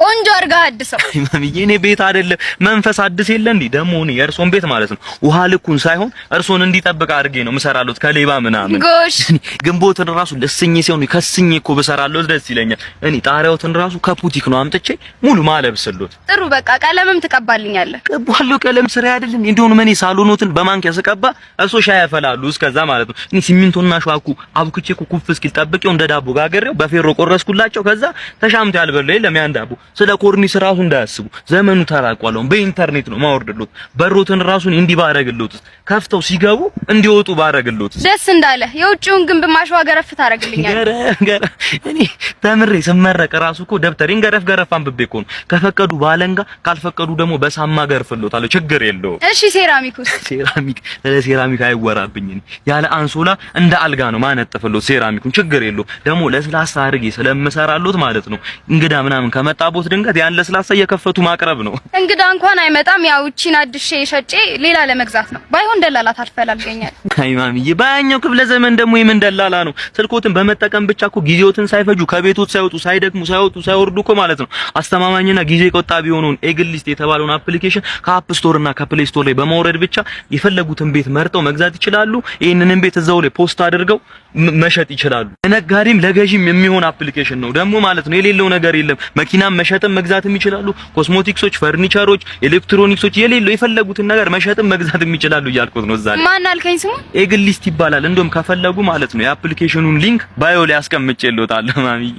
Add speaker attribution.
Speaker 1: ቆንጆ አድርገህ አድሰው።
Speaker 2: ማሚዬ፣ እኔ ቤት አይደለም መንፈስ አድስ የለ እንዴ? ደግሞ እኔ የእርሶን ቤት ማለት ነው ውሃ ልኩን ሳይሆን እርሶን እንዲጠብቅ አድርጌ ነው ምሰራሉት ከሌባ ምናምን።
Speaker 1: ጎሽ።
Speaker 2: ግንቦትን ራሱ ለስኜ ሲሆን ከስኜ እኮ ብሰራሉት ደስ ይለኛል። እኔ ጣሪያዎትን ራሱ ከፑቲክ ነው አምጥቼ ሙሉ ማለብስሉት።
Speaker 1: ጥሩ፣ በቃ ቀለምም ትቀባልኛለህ።
Speaker 2: ቀባለሁ። ቀለም ስራ አይደለም እንደሆነ እኔ ሳሎኖትን በማንኪያ ስቀባ እርሶ ሻይ ያፈላሉ እስከዛ ማለት ነው። እኔ ሲሚንቶና አሸዋኩ አብኩቼ እኮ ኩፍ እስኪል ጠብቄው እንደ ዳቦ ጋገሬው በፌሮ ቆረስኩላቸው። ከዛ ተሻምቶ ያልበላው የለም ያን ዳቦ። ስለ ኮርኒስ ራሱ እንዳያስቡ፣ ዘመኑ ተራቋል። አሁን በኢንተርኔት ነው ማወርድሎት። በሮትን ራሱን እንዲህ ባረግሎት ከፍተው ሲገቡ እንዲወጡ ባረግሎት።
Speaker 1: ደስ እንዳለ። የውጭውን ግንብ ማሸዋ ገረፍ ታረግልኛለህ።
Speaker 2: ገረፍ ገረፍ፣ እኔ ተምሬ ስመረቅ ራሱ እኮ ደብተሬን ገረፍ ገረፍ አንብቤ እኮ ነው። ከፈቀዱ ባለንጋ ካልፈቀዱ ደግሞ በሳማ ገርፍሎታለሁ። ችግር የለውም።
Speaker 1: እሺ፣ ሴራሚኩስ?
Speaker 2: ሴራሚክ፣ ስለ ሴራሚክ አይወራብኝ። እኔ ያለ አንሶላ እንደ አልጋ ነው ማነጥፍሎት ሴራሚኩን። ችግር የለውም። ደግሞ ለስላሳ አድርጌ ስለምሰራሎት ማለት ነው እንግዳ ምናምን ከመጣቦት ድንገት ያን ለስላሳ እየከፈቱ ማቅረብ ነው።
Speaker 1: እንግዳ እንኳን አይመጣም። ያው እቺን አድሼ ሸጬ ሌላ ለመግዛት ነው። ባይሆን ደላላ ታፈላልገኛል።
Speaker 2: አይ ማሚዬ፣ በያኛው ክፍለ ዘመን ደግሞ የምን ደላላ ነው? ስልኮትን በመጠቀም ብቻ እኮ ጊዜዎትን ሳይፈጁ፣ ከቤቶት ሳይወጡ፣ ሳይደክሙ፣ ሳይወጡ ሳይወርዱ እኮ ማለት ነው አስተማማኝና ጊዜ ቆጣቢ የሆነውን AgList የተባለውን application ከ App Store እና ከ Play Store ላይ በማውረድ ብቻ የፈለጉትን ቤት መርጠው መግዛት ይችላሉ። ይህንንም ቤት እዛው ላይ post አድርገው መሸጥ ይችላሉ። ለነጋዴም ለገዢም የሚሆን application ነው ደግሞ ማለት ነው። የሌለው ነገር የለም። መኪናም መሸጥም መግዛትም ይችላሉ። ኮስሞቲክሶች፣ ፈርኒቸሮች፣ ኤሌክትሮኒክሶች፣ የሌለው የፈለጉትን ነገር መሸጥም መግዛትም ይችላሉ እያልኩት ነው። እዛ ላይ
Speaker 1: ማን አልከኝ ስሙ?
Speaker 2: AgList ይባላል። እንደውም ከፈለጉ ማለት ነው የ application ኑን link bio ላይ አስቀምጬልዎታለሁ ማሚዬ።